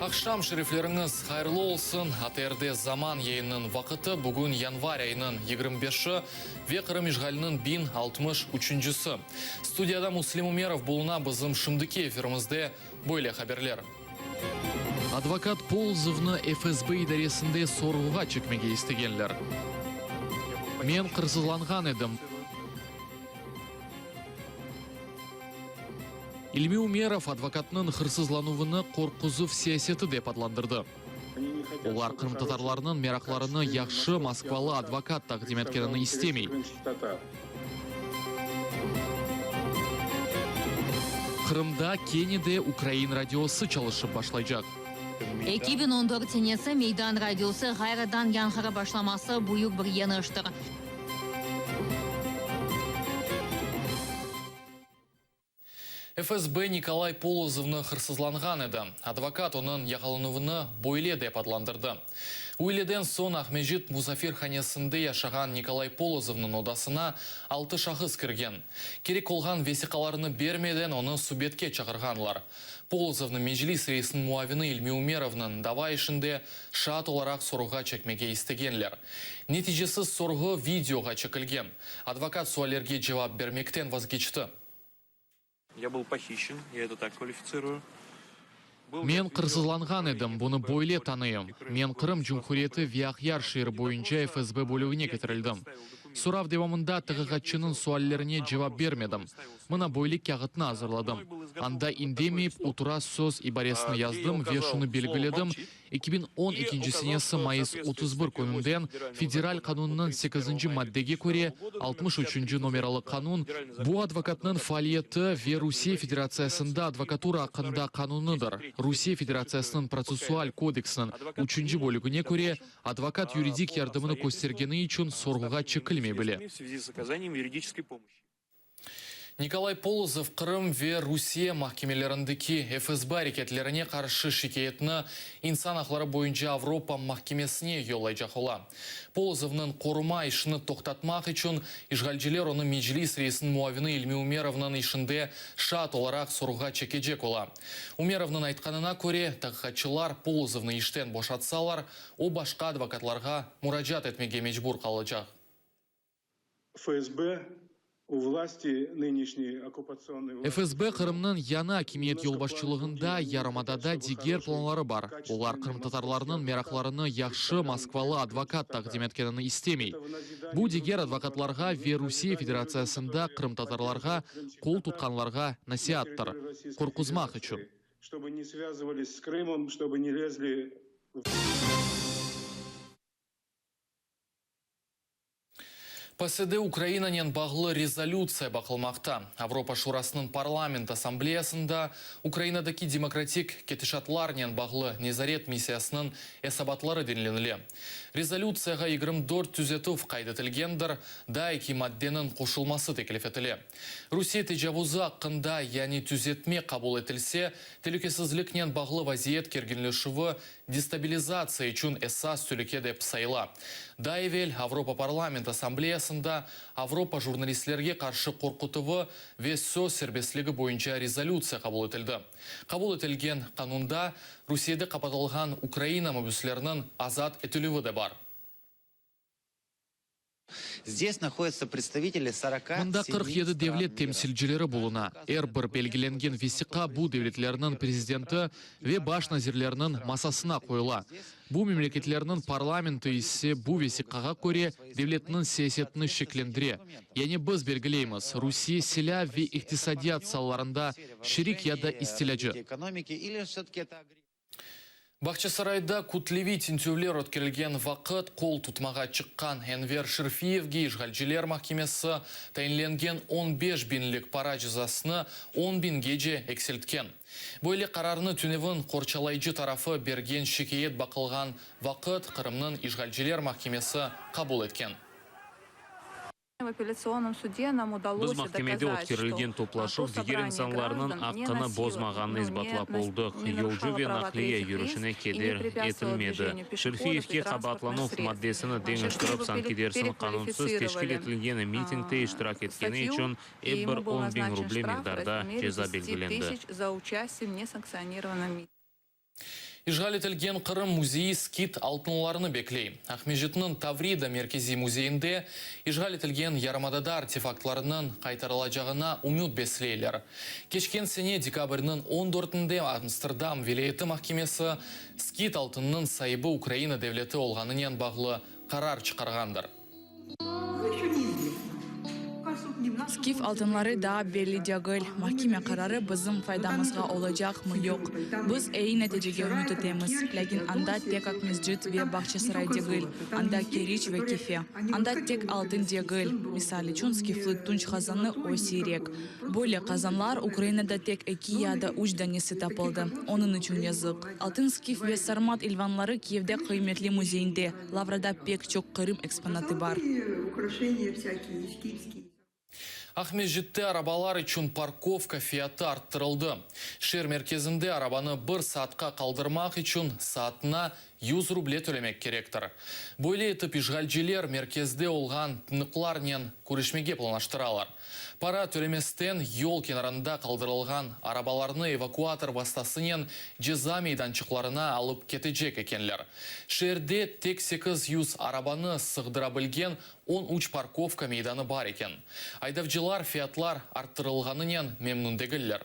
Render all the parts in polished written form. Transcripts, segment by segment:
Aqşam şerifleriñiz hayırlı olsun! ATRde Zaman yayınınıñ vaqıtı bugün yanvar ayınıñ 25-i ve Qırım işğaliniñ 1063-üncüsi. Studiyada Müslim Ümerov buluna, bizim şimdiki efirimizde böyle haberler. Advokat Polozovnı FSB idaresinde sorğuğa çekmege istegenler. Men qırsızlanğan edim. İlmi Umerov advokatnıñ hırsızlanuvını qorquzuv siyaseti dep adlandırdı. Olar qırımtatarlarnıñ meraqlarını yahşı moskvalı advokat taqdim etkenini istemey. Qırımda kene de ukrain radiosı çalışıp başlaycaq. 2014 senesi Meydan radiosı ğayrıdan yañğırıp başlaması büyük bir yeñiştir. FSB Nikolay Polozovnı hırsızlanğan edi. Advokat onıñ yaqalanuvını böyle dep adlandırdı. Üyleden soñ Aqmescit musafirhanesinde yaşağan Nikolay Polozovnıñ odasına altı şahıs kirgen. Kerek olğan vesiqalarını bermeden onı subetke çağırğanlar. Polozovnı Meclis reisiniñ muavini İlmi Umerovnıñ dava işinde şaat olaraq sorğuğa çekmege istegenler. Neticesiz sorğu videoğa çekilgen. Advokat suallerge cevap bermekten vazgeçti. Ya byl pohişen, ya eto tak kvalifitsirую. Men qırsızlanğan edim, bunı böyle tanıyım. Men Qırım Cumhuriyeti ve Aqyar şeeri boyunca FSB bölügine ketirildim. Sorav devamında taqiqatçınıñ suallerine cevap bermedim. Mına böyle kâğıtnı azırladım. Anda indemeyip otura söz ibaresini yazdım ve şunı belgiledim, 2012 senesi mayıs 31 kününden Federal qanunnıñ sekizinci maddege köre, altmış üçünci nomeralı qanun, bu advokatnıñ faaliyeti ve Rusiye Federatsiyasında advokatura aqqında qanunıdır, Rusiye Federatsiyasınıñ Protsessual kodeksiniñ üçünci bölügine köre, advokat yuridik yardımını köstergeni içün sorğuğa çekilmey bile. Nikolay Polozov Qırım ve Rusiye mahkemelerindeki FSB areketlerine qarşı şikâyetni İnsan aqları boyunca Avropa mahkemesine yollaycaq ola. Polozovnıñ qoruma işini toqtatmaq içün işğalciler onı Meclis reisiniñ muavini İlmi Umerovnıñ işinde şaat olaraq sorğuğa çekecek ola. Umerovnıñ aytqanına köre, taqiqatçılar Polozovnı işten boşatsalar, o başqa advokatlarğa muracaat etmege mecbur qalacaq. FSB u vlasti nınişney okkupatsıonnıy vlasti. FSB Qırımnıñ yañı akimiyet yolbaşçılığında yarımadada diger planları bar. Olar qırımtatarlarnıñ meraqlarını yahşı moskvalı advokat taqdim etkenini istemey. Bu diger advokatlarğa ve Rusiye Federatsiyasında qırımtatarlarğa qol tutqanlarğa nasiattır. Qorquzmaq içün. Ştobı ne svâzıvalis s Krımom, ştobı ne lezli v. PACEde Ukrainanen bağlı rezolütsiya baqılmaqta. Avropa Şurasınıñ Parlament Assambleyasında Ukrainadaki demokratik ketişatlarnen bağlı nezaret missiyasınıñ esabatları diñlenile. Rezolütsiyağa 24 tüzetüv qayd etilgendir, daa eki maddeniñ qoşulması teklif etile. Rusiye tecavuzı aqqında yañı tüzetme qabul etilse, telükesizliknen bağlı vaziyet kerginleşüvi destabilizatsiya içün esas telüke dep sayıla. Daa evel Avropa Parlament Assambleyasında Avropa jurnalistlerge qarşı qorqutuvı ve söz serbestligi boyunca rezolütsiya qabul etildi. Qabul etilgen qanunda Rusiyede qapatılğan Ukraina mabüsleriniñ azat etilüvi de bar. Zdes nahodятся predstaviteli soroka Mında semi 47 stran devlet mira. temsilcileri buluna. Er bir belgilengen vesiqa bu devletlerniñ prezidenti ve baş nazirleriniñ masasına qoyula. Bu memleketlerniñ parlamenti ise bu vesiqağa köre devletiniñ siyasetini şeklendire. Yani biz belgileymiz, Rusiye silâ ve iqtisadiyat saalarında şerik ya da istilâcı. Bağçasarayda kütleviy tintüvler ötkerilgen vaqıt qol tutmağa çıqqan Enver Şerfiyevge işğalciler mahkemesi tayinlengen on beş biñlik para cezasını on biñgece eksiltken. Böyle qararnı tünevin qorçalayıcı tarafı bergen şikâyet baqılğan vaqıt Qırımnıñ işğalciler mahkemesi qabul etken. Biz mahkemede ötkerilgen toplaşuv diger insanlarnıñ aqqını bozmağanını isbatlap oldıq, yolcu ve naqliye yürüşine keder etilmedi. Şerfiyevke qabaatlanuv maddesini deñiştirip, sanki dersiñ qanunsız teşkil etilgen mitingde iştirak etkeni içün ep bir 10 biñ ruble miqdarda ceza belgilendi. İşğal etilgen Qırım müzeyi skit altınlarını bekley. Aqmescitniñ Tavrida merkeziy müzeyinde işğal etilgen yarımadada artefaktlarnıñ qaytarılacağına ümüt besleyler. Keçken sene dekabrniñ on dörtünde Amsterdam vilâyeti mahkemesi skit altınınıñ saibi Ukraina devleti olğanınen bağlı qarar çıqarğandır. Skif altınları daa belli degil. Mahkeme qararı bizim faydamızğa olacaqmı, yoq. Biz eyi neticege ümüt etemiz. Lâkin anda tek Aqmescit ve Bağçasaray degil, anda Keriç ve Kefe. Anda tek altın degil. Misal içün, skifli tunç qazanı, o siyrek. Böyle qazanlar Ukrainada tek eki ya da üç danesi tapıldı. Onıñ içün yazıq. Altın skif ve sarmat ilvanları Kiyevde qıymetli müzeyinde. Lavrada pek çoq Qırım eksponatı bar. Aqmescitte arabalar içün parkovka fiyatı arttırıldı. Şeer merkezinde arabanı bir saatqa qaldırmaq içün saatına yüz ruble tölemek kerektir. Böyle etip işğalciler merkezde olğan tınıqlarnen küreşmege planlaştıralar. Para tölemesten yol kenarında qaldırılğan arabalarnı evakuator vastasınen ceza meydançıqlarına alıp ketecek ekenler. Şeerde tek 800 arabanı sığdıra bilgen on üç parkovka meydanı bar eken. Aydavcılar fiyatlar arttırılğanınen memnün degiller.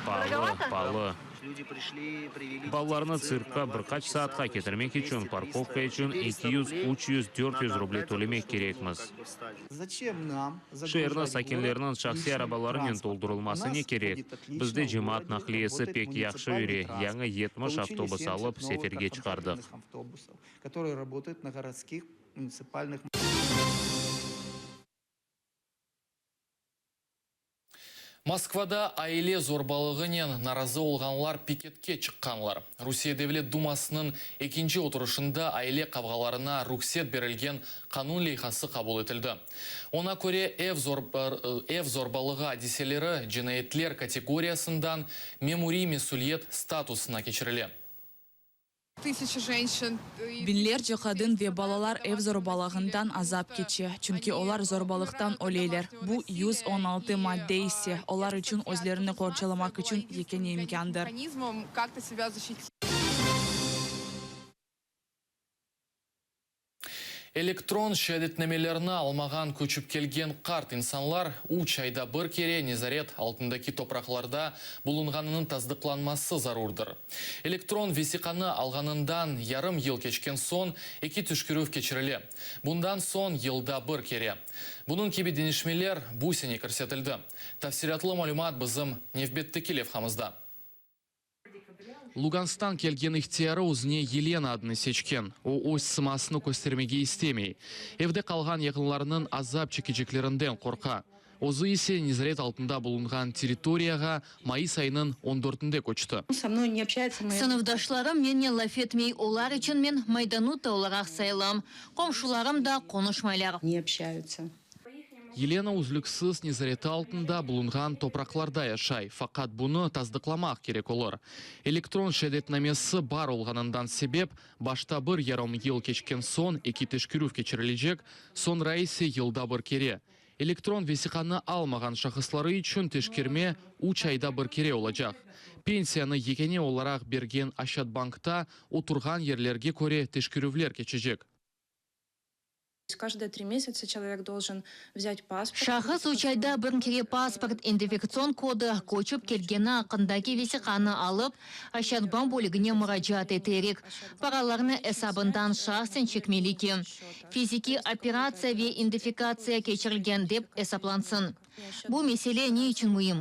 Paalı, paalı. Balalarnı tsirkqa bir qaç saatqa ketirmek içün parkovka içün 200, 300, 400 ruble tölemek kerekmiz. Şeerniñ sakinleriniñ şahsiy arabalarınen toldurılması ne kerek? Bizde cemaat naqliyesi pek yahşı yüre, yañı 70 avtobus alıp, seferge çıqardıq. Moskvada aile zorbalığınen narazı olğanlar piketke çıqqanlar. Rusiye Devlet Dumasınıñ ekinci oturışında aile qavğalarına ruhset berilgen qanun leyhası qabul etildi. Oña köre, ev ev zorbalığı adiseleri cinayetler kategoriyasından memuriy mesüliyet statusına keçirile. Biñlerce qadın ve balalar ev zorbalığından azap keçe, çünki olar zorbalıqtan öleler. Bu 116 madde ise, olar içün özlerini qorçalamaq içün yekâne imkândır. Elektron şeadetnamelerni almağan köçip kelgen qart insanlar üç ayda bir kere nezaret altındaki topraqlarda bulunğanınıñ tasdıqlanması zarurdır. Elektron vesiqanı alğanından yarım yıl keçken soñ eki tüşkürüv keçirile, bundan soñ yılda bir kere. Bunıñ kibi deñişmeler bu sene kirsetildi. Tafsilâtlı malümat bizim nevbetteki levhamızda. Lugansktan kelgen ihtiyarı özüne Yelena adını seçken. O, öz sımasını köstermege istemey. Evde qalğan yaqınlarınıñ azap çekeceklerinden qorqa. Özü ise nezaret altında bulunğan territoriyağa mayıs ayınıñ on dörtünde köçti. Sınıfdaşlarım mennen laf etmey, olar içün men maydanuta olaraq sayılam. Qomşularım da qonuşmaylar. Yelena üzlüksiz nezareti altında bulunğan topraqlarda yaşay, faqat bunı tasdıqlamaq kerek olur. Elektron şeadetnamesi bar olğanından sebep, başta bir yarım yıl keçken soñ eki teşkerüv keçirilecek, soñra ise yılda bir kere. Elektron vesiqanı almağan şahısları içün teşkerme üç ayda bir kere olacaq. Pensiyanı yekâne olaraq bergen Aşatbankta oturğan yerlerge köre teşkerüvler keçecek. Şahıs üç ayda bir kere pasport, identifikatsion kodu, köçip kelgeni aqqındaki vesiqanı alıp, Aşatbank bölügine muracaat eterek, paralarnı esabından şahsen çekmeli ki, fizikiy operatsiya ve identifikatsiya keçirilgen dep esaplansın. Bu mesele ne içün müim?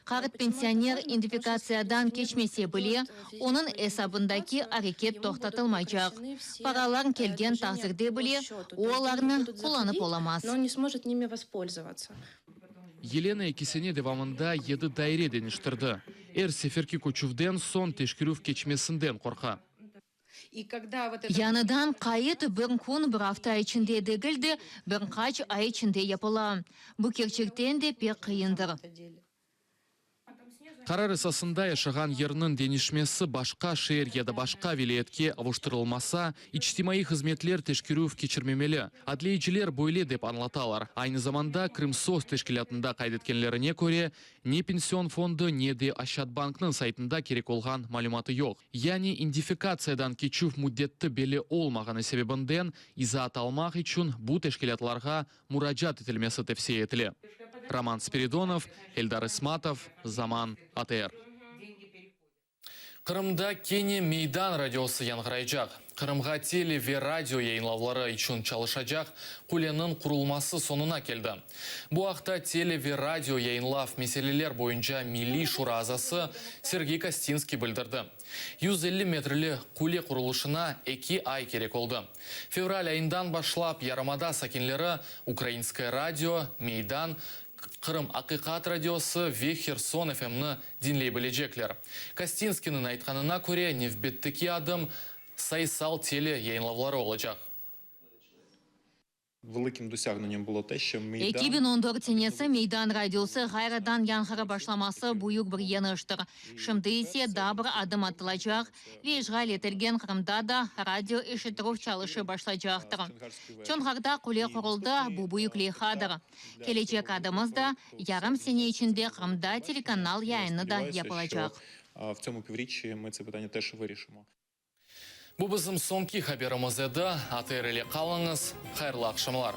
Qart pensioner identifikatsiyadan keçmese bile, onıñ esabındaki areket toqtatılmaycaq. Paralar kelgen taqdirde bile, o olarnı qullanıp olamaz. Yelena eki sene devamında yedi daire deñiştirdi. Er seferki köçüvden soñ teşkerüv keçmesinden qorqa. Yañıdan qayıt bir kün, bir afta içinde degil de, bir qaç ay içinde yapıla. Bu kerçekten de pek qıyındır. Qarar esasında yaşağan yerniñ deñişmesi başqa şeer ya da başqa vilâyetke avuştırılmasa, içtimaiy hızmetler teşkerüv keçirmemeli. Adliyeciler böyle dep añlatalar. Aynı zamanda Krımsos teşkilâtında qayd etkenlerine köre, ne Pension fondu, ne de Oşçadbanknıñ saytında kerek olğan malümatı yoq. Yani identifikatsiyadan keçüv müddeti belli olmağanı sebebinden izaat almaq içün bu teşkilâtlarğa muracaat etilmesi tevsiye etile. Roman Spiridonov, Eldar İsmatov, Zaman, ATR. Qırımda kene Meydan radiosı yañğıraycaq. Qırımğa tele ve radio yayınlavları içün çalışacaq quleniñ qurulması soñuna keldi. Bu aqta tele ve radio yayınlav meseleler boyunca Milliy şura azası Sergey Kostinskiy bildirdi. 150 metrli qule qurulışına eki ay kerek oldı. Fevral ayından başlap yarımada sakinleri Ukrainskoye radio, Meydan, Qırım. Aqiqat radiosı ve Herson FMni diñley bilecekler. Kostinskiyniñ aytqanına köre, nevbetteki adım sayısal tele yayınlavları olacaq. 2014 senesi Meydan radiosı ğayrıdan yañğırıp başlaması büyük bir yeñiştir. Şimdi ise daa bir adım atılacaq ve işğal etilgen Qırımda da radio eşittirüv çalışıp başlaycaqtır. Çonğarda qule quruldı, bu büyük leyhadır. Kelecek adımız da, yarım sene içinde Qırımda telekanal yayını da yapılacaq. Bu bizim soñki haberimiz edi. ATR ile qalıñız, hayırlı aqşamlar!